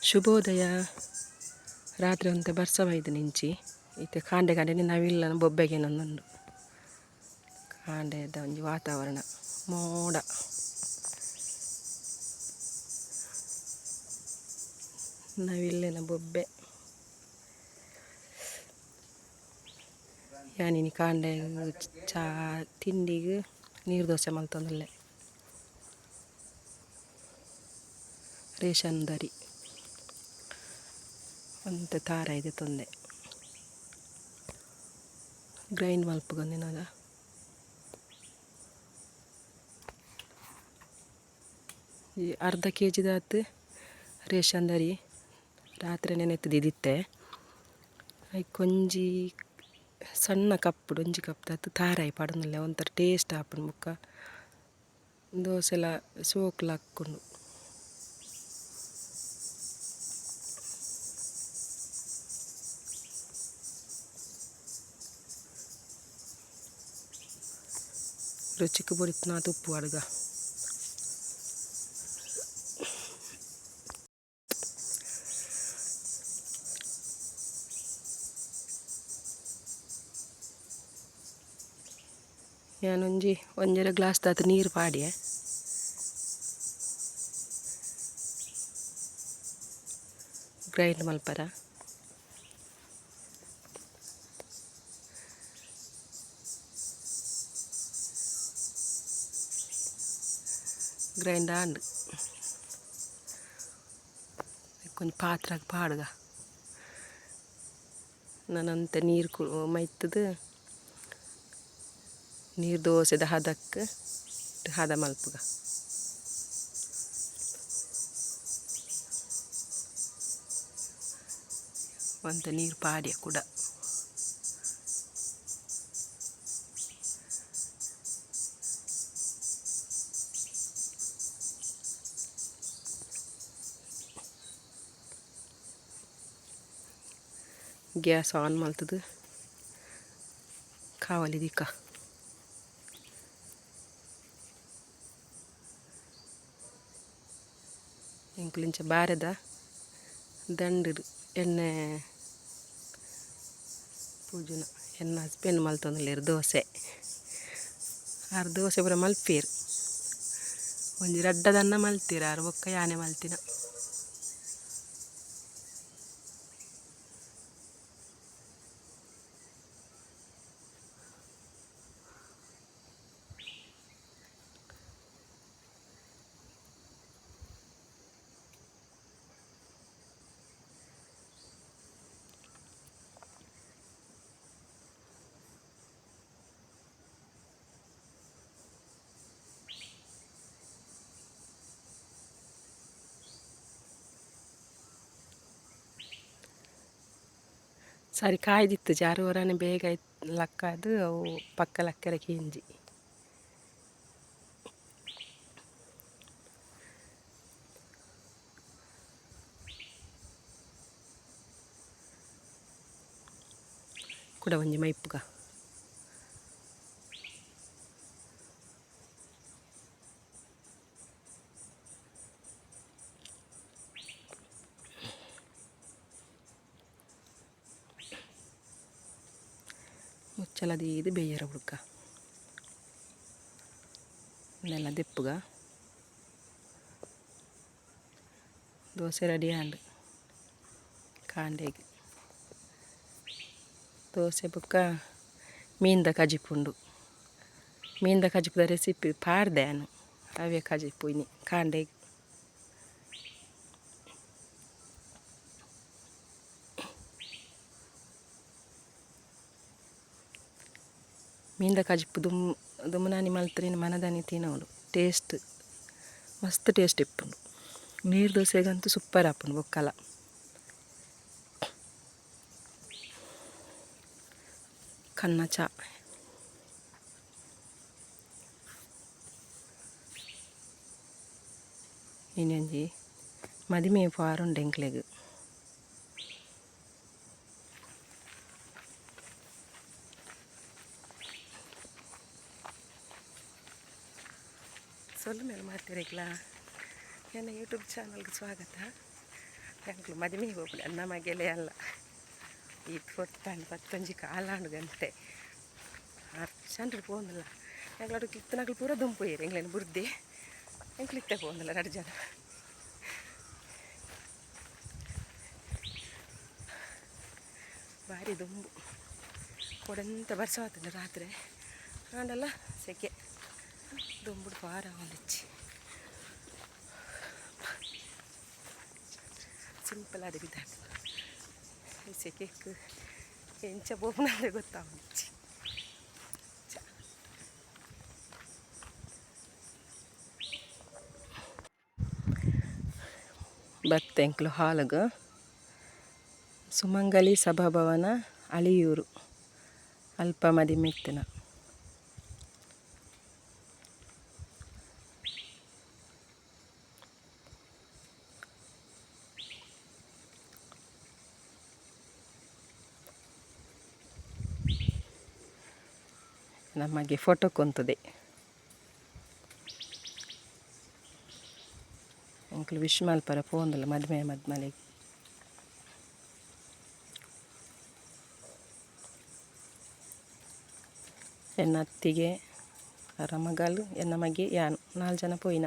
ಶುಭೋದಯ. ರಾತ್ರಿ ಒಂತೆ ಬರ್ಸ ಬೈದಿನಿಂಚಿ ಇತ್ತೆ ಕಾಂಡೆ ಕಾಂಡೆ ನವಿಲ್ಲನ ಬೊಬ್ಬೆಗೆ ನಂದುಂಡು. ಕಾಂಡೆದ ಒಂಜಿ ವಾತಾವರಣ ಮೋಡ. ನವಿಲ್ಲಿನ ಬೊಬ್ಬೆ. ಯಾನಿನಿ ಕಾಂಡೆ ಚಾ ತಿಂಡಿಗ್ ನೀರು ದೋಸೆ ಮಲ್ತೊಂದುಲ್ಲೆ. ರೇಷನ್ ದರಿ ಒಂತೆ ತಾರಾಯಿ ದೆತ್ತೊಂದೆ ಗ್ರೈಂಡ್ ಮಲ್ಪುಗಂದಿನದ. ಈ ಅರ್ಧ ಕೆ ಜಿದಾತ್ ರೇಷನ್ ದರಿ ರಾತ್ರೆ ನೆನೆತ್ ದೀದಿತ್ತೆ. ಐಕ್ ಒಂಜಿ ಸಣ್ಣ ಕಪ್ಪುಡು ಒಂಜಿ ಕಪ್ ತಾರಾಯಿ ಪಾಡೊಂದುಲ್ಲೆ ಒಂಥರ ಟೇಸ್ಟ್ ಆಪುಂಡು ಬೊಕ್ಕ ದೋಸೆಲ ಸೋಕುಲ ಆಕ್ಕುಂಡು. ರುಚಿಕ್ ಬೋಡಿತ್ತಿನಾತ್ ಉಪ್ಪು ಪಾಡುಗ. ಯಾನೊಂಜಿ ಒಂಜರೆ ಗ್ಲಾಸ್ ದಾತ್ ನೀರು ಪಾಡ್ಯೆ. ಗ್ರೈಂಡ್ ಮಲ್ಪರ. ಗ್ರೈಂಡ್ ಆಂಡ್. ಒಂಜಿ ಪಾತ್ರಗ್ ಪಾಡುಗ. ನನೊಂತೆ ನೀರು ಮೈತ್ದ್ ನೀರು ದೋಸೆದ ಹದಕ್ ಹದ ಮಲ್ಪುಗ. ಒಂತೆ ನೀರು ಪಾಡ್ಯ ಕುಡ. ಗ್ಯಾಸ್ ಆನ್ ಮಲ್ತುದು ಕಾವಲಿ ದಿಕ್ಕ. ಎಂಕುಲು ಇಂಚ ಬಾರೆದ ದಂಡುಡು ಎಣ್ಣೆ ಪೂಜುನ ಎನ್ನ ಹಸ್ಬೆಂಡ್ ಮಲ್ತೊಂದುಲ್ಲೆರ್ ದೋಸೆ. ಆರ್ ದೋಸೆ ಪೂರ ಮಲ್ಪೆರ್. ಒಂಜಿ ರಡ್ಡ ದನ್ನ ಮಲ್ತೆರ್ ಆರ್ ಬೊಕ್ಕ ಯಾನೆ ಮಲ್ತಿನ. ಸರಿ ಕಾಯ್ದಿತ್ತು ಜಾರು ಹೊರನೆ ಬೇಗ ಲಕ್ಕಾದ್ ಅವು ಪಕ್ಕ ಲಕ್ಕರೆ ಕೇಂಜಿ. ಕುಡ ಒಂಜಿ ಮೈಪುಗ. ಮುಚ್ಚಳ ದೀದ್ ಬೇಯರ ಬುಡ್ಕ. ಉಂದೆಲ್ಲ ದೆಪ್ಪುಗ. ದೋಸೆ ರೆಡಿ ಆಂಡ್ ಕಾಂಡೆಗ್. ದೋಸೆ ಬೊಕ್ಕ ಮೀನ್ದ ಕಜಿಪು ಉಂಡು. ಮೀನ್ದ ಕಜಿಪುದ ರೆಸಿಪಿ ಪಾಡ್ದೆ ಯಾನ್. ಅವೇ ಕಜಿಪು ಇನಿ ಕಾಂಡೆಗ್. ಮೀನ್ದ ಕಜಿಪು ದುಂಬು ದುಂಬುನಾನಿ ಮಲ್ತ್ರಿನ ಮನದಾನಿ ತಿನೊಡು ಟೇಸ್ಟ್ ಮಸ್ತ್ ಟೇಸ್ಟ್ ಇಪ್ಪುಂಡು. ನೀರು ದೋಸೆಗಂತೂ ಸೂಪರ್ ಆಪುಂಡು ಬೊಕ್ಕಲ. ಕನ್ನ ಚಾ. ಇನಿ ಒಂಜಿ ಮದಿಮೆ ಪೋರುಂಡು ಎಂಕ್ಲೆಗ್. ಸೊಲ್ಮೆಲು ಮಾತೆರೆಗ್ಲಾ ಎನ್ನ ಯೂಟ್ಯೂಬ್ ಚಾನಲ್ಗೆ ಸ್ವಾಗತ. ಎಂಕ್ಲು ಮದಿಮೆಗೆ ಪೋಪುಂಡು ಅನ್ನ ಮಗೆಲೇ ಅಲ್ಲ. ಈತ್ ಪೊರ್ತಾಂಡ್ ಪತ್ತೊಂಜಿ ಕಾಲಾಂಡ್ ಗಂಟೆ ಅರ್ಚಂಡ್ ಪೋಂದಿಲ್ಲ. ಎಂಕ್ಲೊಟ್ಟು ಇತ್ತಿನಕ್ಲು ಪೂರ ದುಂಪು ಪೋಯೆರ್ ಎಂಕ್ಲೆನ ಬುರ್ದೆ. ಎಂಕ್ಲು ಇತ್ತೆ ಪೋಂದಿಲ್ಲ ರಡ್ಡ್ ಜನ. ಬಾರಿ ದುಂಬು ಕೊಡಂತ ಬರ್ಸ ಆತುಂಡು ರಾತ್ರೆ ಆಂಡಲ ಸೆಕೆ ದುಂಬುಡು ಪಾರ ಆವೊಂದಿಜ್ಜಿ. ಸಿಂಪಲ್ ಆದ್ ಬಿದ್ದಾಂಡ್ ಈ ಸೆಕೆಕ್ ಎಂಚ ಪೋಪುನಂದೇ ಗೊತ್ತಾವೊಂದಿಜ್ಜಿ. ಬತ್ತೆ ಎಂಕ್ಲು ಹಾಲ್ಗ್ ಸುಮಂಗಲಿ ಸಭಾಭವನ ಅಳಿಯೂರು ಅಲ್ಪ ಮದಿಮೆ ಇತ್ತಿನ. ನಮಗೆ ಫೋಟೋ ಕೊಂತುದೆ ಎಂಕ್ಲು ವಿಶ್ ಮಲ್ಪರೆ ಪೋಂದುಲ್ಲ ಮದಿಮೆ ಮದ್ಮಲೆಗ್. ಎನ್ನ ಅತ್ತಿಗೆ ಅರ ಮಗಲ್ ಎನ್ನ ಮಗೆ ಯಾನ್ ನಾಲ್ ಜನ ಪೋಯಿನ.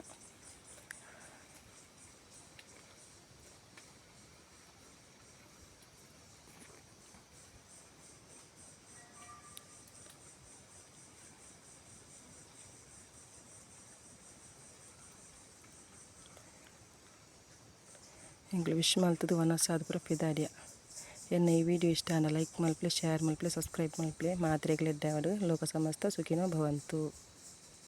ಎಂಕ್ಲು ವಿಶ್ ಮಲ್ತುದು ವನಸ್ ಆದ್ ಪೂರ ಪಿದಾಡಿಯ. ಎನ್ನ ಈ ವಿಡಿಯೋ ಇಷ್ಟ ಆಂಡ ಲೈಕ್ ಮಲ್ಪುಲೆ, ಶೇರ್ ಮಲ್ಪುಲೆ, ಸಬ್ಸ್ಕ್ರೈಬ್ ಮಲ್ಪುಲೆ. ಮಾತ್ರೆಗ್ಲ ಎಡ್ಡೆ ಆವಡ್. ಲೋಕ ಸಮಸ್ತ ಸುಖಿನೋ ಭವಂತು.